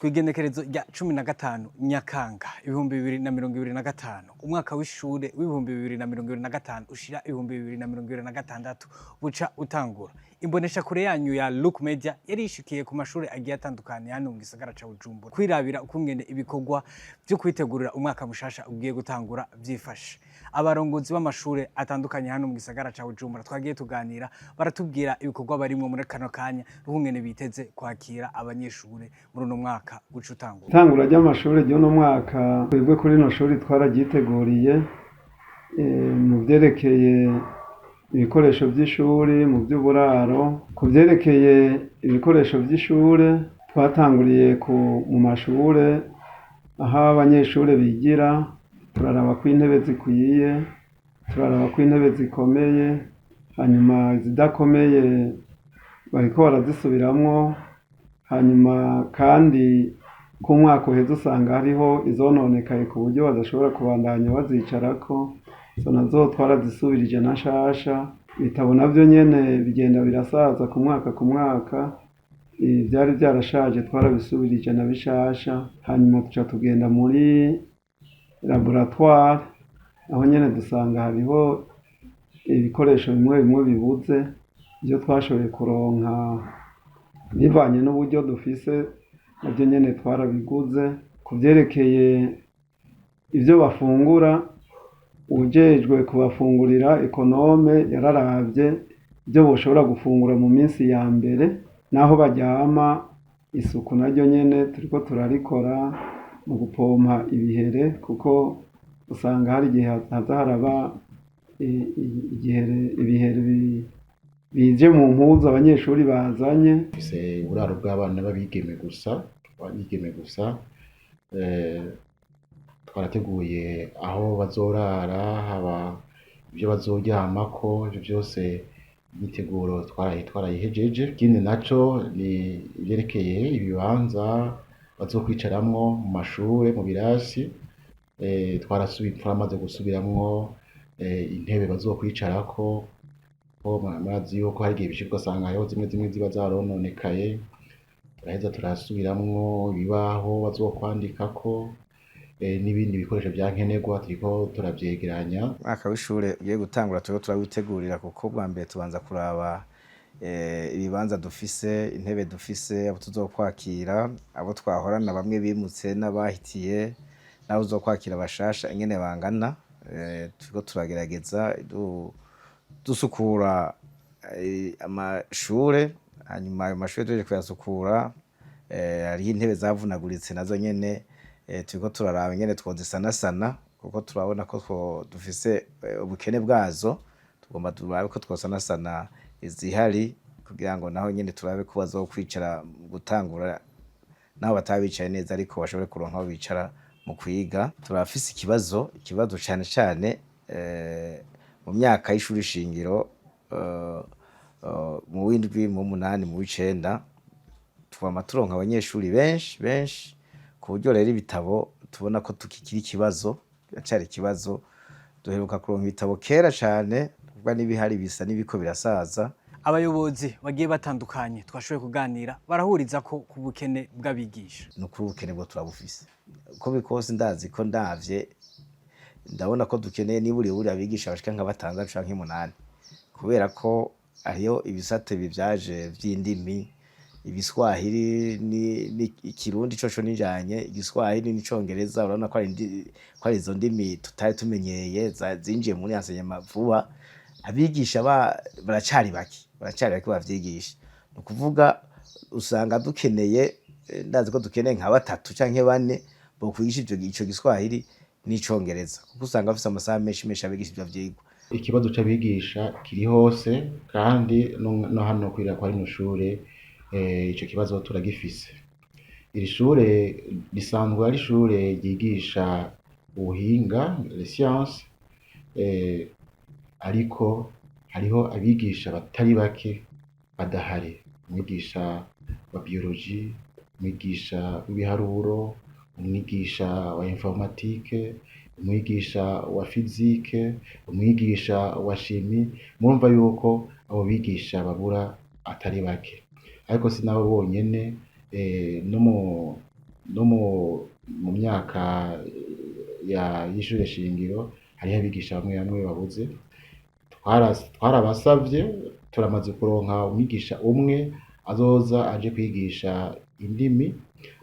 Kw'igenekerezo rya 15 Nyakanga 2025, umwaka w'ishure w'2025 ushira 2026 buca utangura. Imboneshakure yanyu ya Look Media yari yishikiye ku mashuri agiye atandukanye hano mu gisagara ca Bujumbura kwirabira ukungene ibikorwa vyo kwitegurira umwaka mushasha ugiye gutangura vyifashe. Abarongozi b'amashure atandukanye hano mu gisagara ca Bujumbura twagiye tuganira, baratubwira ibikorwa barimwo muri kano kanya n'ukungene biteze kwakira abanyeshure muri uno mwaka guca utangura. Itangura ry'amashuri ry'uno mwaka, twebwe kuri rino shuri twararyiteguriye mu vyerekeye ibikoresho vy'ishuri, mu vy'uburaro. Ku vyerekeye ibikoresho vy'ishure, twatanguriye mu mashure aho abanyeshure bigira, turaraba ko intebe zikwiye, turaraba ko intebe zikomeye, hanyuma izidakomeye bariko barazisubiramwo. Hanyuma kandi ko umwaka uheze usanga hariho izononekaye ku buryo badashobora kubandanya bazicarako, izo nazo twarazisubirije na nshasha. Ibitabo navyo nyene bigenda birasaza ku mwaka ku mwaka, ivyari vyarashaje twarabisubirije na bishasha. Hanyuma tuca tugenda muri laboratoire, aho nyene dusanga hariho ibikoresho bimwe bimwe bibuze. Ivyo twashoboye kuronka bivanye n'uburyo dufise, navyo nyene twarabiguze. Ku vyerekeye ivyo bafungura, uwujejwe kubafungurira, économe, yararavye ivyo boshobora gufungura mu minsi ya mbere. N'aho baryama, isuku naryo nyene turiko turarikora mu gupompa ibihere, kuko usanga hari igihe haza haraba igihere, ibihere bije mu mpuzu abanyeshuri bazanye. Dufise uburaro bw'abana b'abigeme gusa, abigeme gusa. Twarateguye aho bazorara, haba ivyo bazoryamako, ivyo vyose imyiteguro twarayihejeje. Ikindi naco ni ivyerekeye ibibanza bazokwicaramwo mu mashure, mu birasi. Twaramaze gusubiramwo intebe bazokwicarako, ko murazi yuko hari igihe bishika ugasanga hariho zimwe zimwe ziba zarononekaye. Turaheza turasubiramwo ibibaho bazokwandikako n'ibindi bikoresho vya nkenerwa turiko turavyegeranya. Umwaka w'ishure ugiye gutangura, turiko turawitegurira, kuko bwa mbere tubanza kuraba ibibanza dufise, intebe dufise, abo tuzokwakira, abo twahorana bamwe bimutse n'abahitiye, n'abo tuzokwakira bashasha ingene bangana. Turiko turagerageza dusukura amashure. Hanyuma ayo mashure tuhejeje kuyasukura, hariho intebe zavunaguritse, nazo nyene turiko turaraba ingene twozisanasana, kuko turabona ko dufise ubukene bwazo. Tugomba turabe ko twosanasana izihari kugira ngo naho nyene turabe ko bazokwicara mu gutangura, naho bataba bicaye neza, ariko bashobore kuronka aho bicara mu kwiga. Turafise ikibazo cane cane mu myaka y'ishuri shingiro, mu w'indwi, mu w'umunani, mu w'icenda, twama turonka abanyeshuri benshi benshi, ku buryo rero ibitabo tubona ko tukikiri ikibazo, biracari ikibazo. Duheruka kuronka ibitabo kera cane, kuvuga n'ibihari bisa n'ibiko birasaza. Abayobozi bagiye batandukanye twashoboye kuganira barahuriza ko ku bukene bw'abigisha. Ni ukuri ubukene bwo turabufise. Uko biri kose, ndazi ko ndavye ndabona ko dukeneye niburi buri abigisha bashika nka batandatu canke umunani, kubera ko hariho ibisate bivyaje vy'indimi, ibiswahili ni ikirundi coco ninjanye igiswahili n'icongereza. Urabona ko ari izo ndimi tutari tumenyeye zinjiye muri enseignement vuba. Abigisha baracari bake, baracari bake bavyigisha. Ni ukuvuga usanga dukeneye, ndazi ko dukeneye nka batatu canke bane bokwigisha ico giswahili n'icongereza, kuko usanga bafise amasaha menshi menshi abigisha ivyo vyigwa. Ikibazo c'abigisha kiri hose, kandi no hano kwa rino shure ico kibazo turagifise. Iri shure risanzwe ari ishure ryigisha ubuhinga, les sciences, ariko hariho abigisha batari bake badahari: umwigisha wa biologie, umwigisha w'ibiharuro, umwigisha wa informatique, umwigisha wa physique, umwigisha wa chimie. Murumva yuko abo bigisha babura atari bake, ariko si nabo bonyene, no mu No mu myaka y'ishure shingiro hariho abigisha bamwe bamwe babuze. Twarabasavye, turamaze kuronka umwigisha umwe azoza aje kwigisha indimi,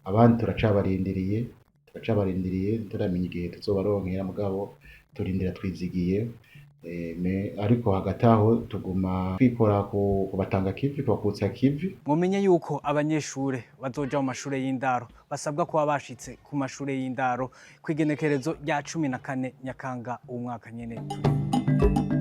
abandi turacabarindiriye, ntituramenya igihe tuzobaronkera, mugabo turindira twizigiye. Ariko hagati aho tuguma twikora ku batanga kivi, kubakutsa kivi. Mumenye yuko abanyeshure bazoja mu mashure y'indaro basabwa kuba bashitse ku mashure y'indaro kw'igenekerezo rya 14 Nyakanga uwu mwaka nyene turi.